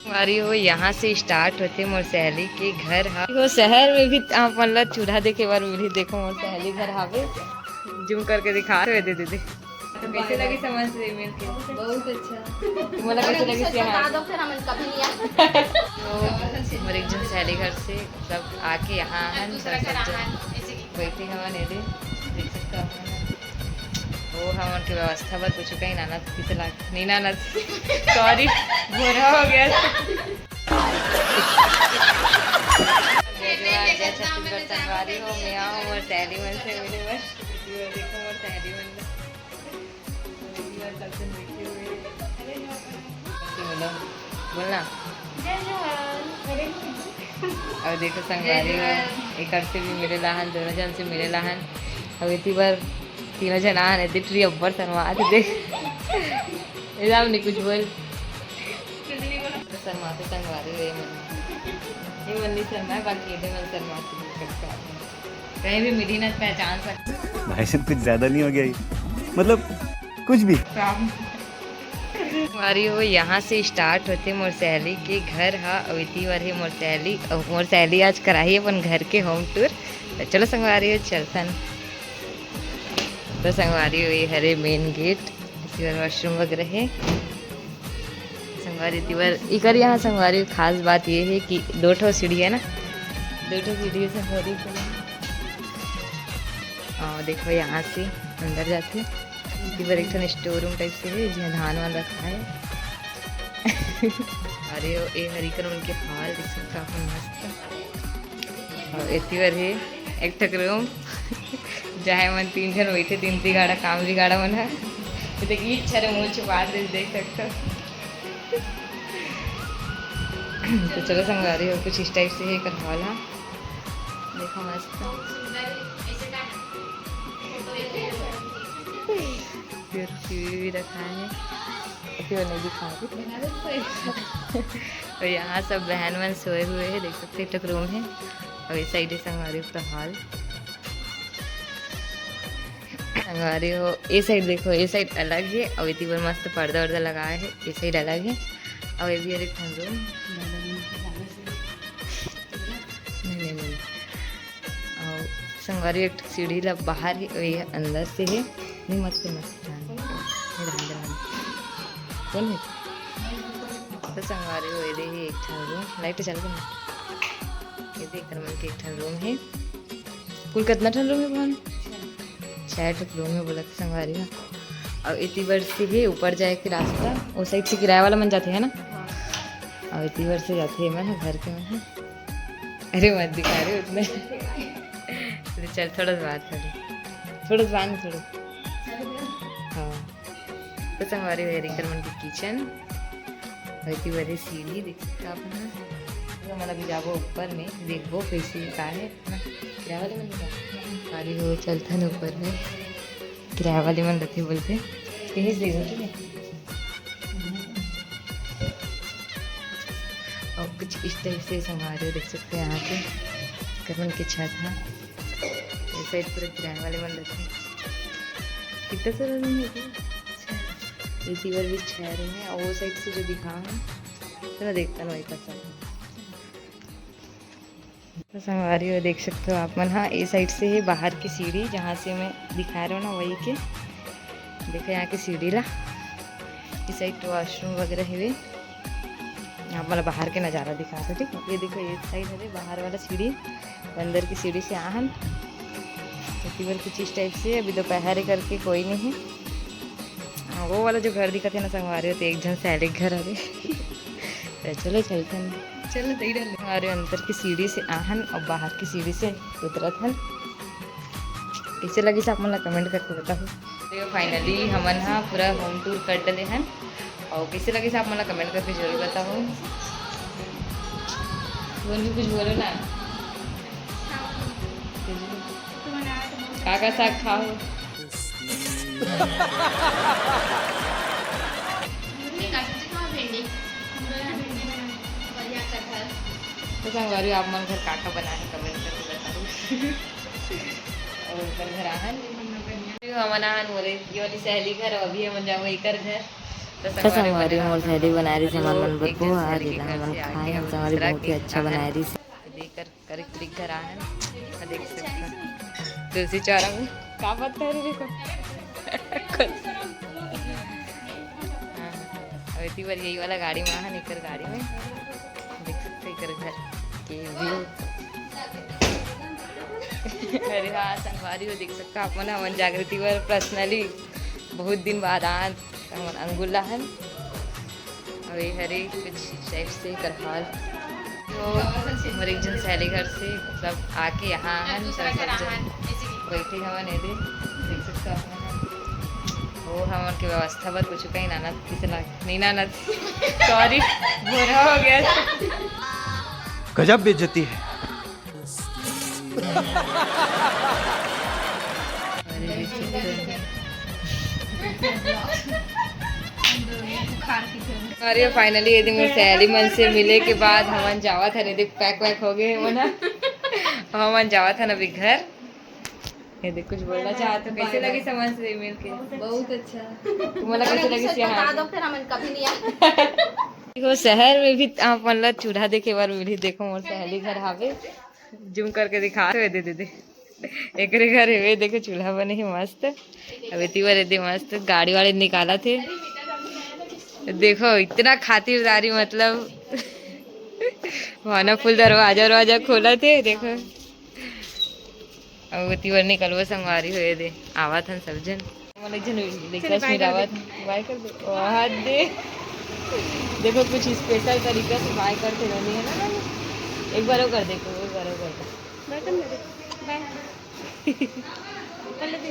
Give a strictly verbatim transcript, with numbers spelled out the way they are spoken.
संगवारी हो, यहाँ से start होथे मोर सहेली के घर हा। हो, शहर में भी आप मन ला चूल्हा देखे बर मिलही। देखो, मोर सहेली घर हावे, zoom करके दिखा रहे दे दीदी। तो कैसे लगी समझ रही मिल के? बहुत अच्छा। मोला कैसे लगी बता दो, फिर हम कभी नहीं आए। तो मोर एक जन सहेली घर से, मतलब, आके यहाँ हन, सब, सब जन बैठे हवन, ये दे, देख सकते हो आप मन। वो हमन के व्यवस्था बर कुछ कहीं नाना किसे लाग नहीं, नाना, sorry, भोरा हो गया। जय जोहार, जय छत्तीसगढ़ संगवारी हो, मैं आऊँ मोर सहेली मन से मिले बर। देखो मोर सहेली मन ला। बोलना। जय जोहार। अउ देखो संगवारी हो, एकर से भी मिले लाहन, दोनों जन से मिले लाहन। अउ एती बर तीनों जन आहन, एती टुरी अब्बड़ शर्मात हे, देख। ए, जाओ नहीं कुछ बोल। शर्माते संगवारी हो, ये मन, ये मन नहीं शर्माए, बाकी ये मन शर्माते। कहीं भी मिली ना पहचान सकते। भाई साहब, कुछ ज्यादा नहीं हो गया ये? मतलब, कुछ भी। संगवारी हो, यहाँ से start होथे मोर सहेली के घर हा, अउ एती बर हे मोर सहेली, अउ मोर सहेली आज कराही अपन घर के home tour। तो चलो संगवारी हो, चलथन। तो संगवारी हो, ये हरे main gate, एती बर washroom वगैरह हे। संगवारी, एती बर, इकर यहाँ संगवारी खास बात ये हे कि दो ठो सीढ़ी हे ना, दो ठो सीढ़ी हे संगवारी। अउ देखो, यहाँ से अंदर जाथे। एती बर एक ठन store room type से हे, जिहाँ धान वान रखाय। अरे, ए हर इकर मन के hall देख सकत हो, मस्त। अउ एती बर हे एक ठक room, जहाँ मन तीन झन बैठे, तीन बिगाड़ा काम बिगाड़ा मन ह। ये देख, इच्छा रे मुँह छुपा दे, देख सकत हो। तो चलो संगवारी हो, कुछ इस type से हे एकर hall ह। देखो मस्त। फिर टीवी भी रखा है, फिर नहीं दिखा रही। और यहाँ सब बहन मन सोए हुए हैं, देख सकते हैं, एक room है। और इस side है संगवारी पूरा hall। संगवारी हो, ये side देखो, ये side अलग है और इतनी बार मस्त पर्दा वर्दा लगा है, ये side अलग है। और ये भी एक ठन room। नहीं, नहीं, नहीं। अउ संगवारी एक सीढ़ी ला बाहर ही, ये अंदर से हे। नहीं, मत कर, मत कर, रहने दे, रहने दे, रहने दे। कौन है? तो संगवारी हो, ये दे ही एक ठन room, light चल गई ना। ये दे एकर मन के एक ठन room है। कुल कितना ठन room है भवन? छह ठन room है बोला था संगवारी हा। अउ इतनी बार से ही ऊपर जाए के रास्ता, वो side से किराया वाला मन जाते हैं ना? हाँ। अउ इतनी बार से जाते हैं मन घर के मन। अरे मत दिखा रहे उतने। अरे चल, थोड़ा सा बात कर ले। थोड़ा सा बात, थोड़ा। हाँ। तो संगवारी हो, ये दे एकर मन के kitchen। और इतनी बड़ी सीढ़ी देख सकते हो आप मन। तो हमन अभी जाबो ऊपर में, देखबो कैसे का है। किराया वाले मन का? संगवारी हो, चलथन ऊपर में। किराया वाले मन रथे बोलते। यही से देखो, ठीक है? और कुछ इस type से संगवारी हो देख सकते हैं यहाँ के एकर मन के छत है। ये side पूरा किराया वाले मन रथे। कितना सारा room है ये? इतनी बार भी छह room है और वो side से जो दिखा है, चलो देखता ना वही पसंद। तो संगवारी हो देख सकते हो आप मन, हाँ, ये side से है बाहर की सीढ़ी, जहाँ से मैं दिखा रहा हूँ ना वही के। देखो यहाँ की सीढ़ी ला, इस side तो washroom वगैरह है। आप मतलब बाहर के नज़ारा दिखा दो, ठीक है? ये देखो, ये side है बाहर वाला सीढ़ी, अंदर की सीढ़ी से आहन। तो केवल कुछ इस type से, अभी दोपहर है करके कोई नहीं है। हाँ, वो वाला जो घर दिखत है ना संगवारी हो, तो एक झन सैलिक घर हरे। तो चलो चलते हैं। चलो, दे डाल। संगवारी हो, अंदर की सीढ़ी से आहन और बाहर की सीढ़ी से उतरत हन। कैसे लगिस आप मन ला comment करके बताओ। तो finally हमन हा पूरा home tour कर डले हन। और कैसे लगिस आप मन ला comment करके जरूर बताओ। बोल भी कुछ बोलो ना। का का साग खाओ? भिंडी, भिंडी बढ़िया, कटहल। तो संगवारी, आप मन घर का का बनाए comment करके बताओ। और ओकर घर आहन। हमन आहन मोरे ये वाली सहेली घर, अभी हमन जाबो एकर घर। अच्छा, संगवारी, मोर सहेली बनाए रहिस हमर मन बर पोहा, जेला हमन खाए हन। संगवारी, बहुत ही अच्छा बनाए रहिस। देख कर करीब करीब घर आए हैं, देख सकते हैं। तुलसी चौरा में का पत्ता है रे, देखो। हाँ, हाँ। अब इतनी बार यही वाला गाड़ी में है, एकर गाड़ी में देख सकते हैं एकर घर के view। अरे हाँ, संगवारी हो, देख सकते हैं आप मन, हमन जागृति बर personally बहुत दिन बाद आन, हमन अंगुल लाहन। अउ ये हरे कुछ type से एकर हाल। तो मोर एक झन सहेली घर से, मतलब, आके यहाँ हन, सब, सब झन बैठे हवन एदे, देख सकते हो आप मन। वो हमन के व्यवस्था बर कुछ कहीं नाना, किसे लाग-, नहीं नाना, sorry, भोरा हो गया। गजब बेइज्जती है। अरे finally ये दिन मोर सहेली मन से मिले के बाद हमन जावत हन, देख pack वैक हो गए हे मन ह। हमन जावत हन अभी घर। ये देख, कुछ बोलना चाहत हो, कैसे लगिस हमन से मिल के? बहुत अच्छा। तुम्हारा कैसे लगिस यहाँ? बता दो फिर, हमन कभी नहीं आए। देखो, शहर में भी आप मन ला चूल्हा देखे बर मिलही। देखो, मोर सहेली घर हावे, zoom करके दिखा दे, दे, दे। एकरे घर हेवे, देखो चूल्हा बने हे मस्त। अब एती बर एदे मस्त गाड़ी वाड़ी निकालत हे। देखो इतना खातिरदारी, मतलब भावना full दरवाजा वरवाजा खोलत हे। देखो अब एती बर निकलबो संगवारी हो, एदे आवत हन सब झन। मतलब एक झन request मिलावत। Bye कर दे। वाह दे। देखो कुछ special तरीका से bye करते रहनी है ना। एक बार वो कर दे, एक बार वो कर दे। Bye कर दे। Bye। कर ले दे।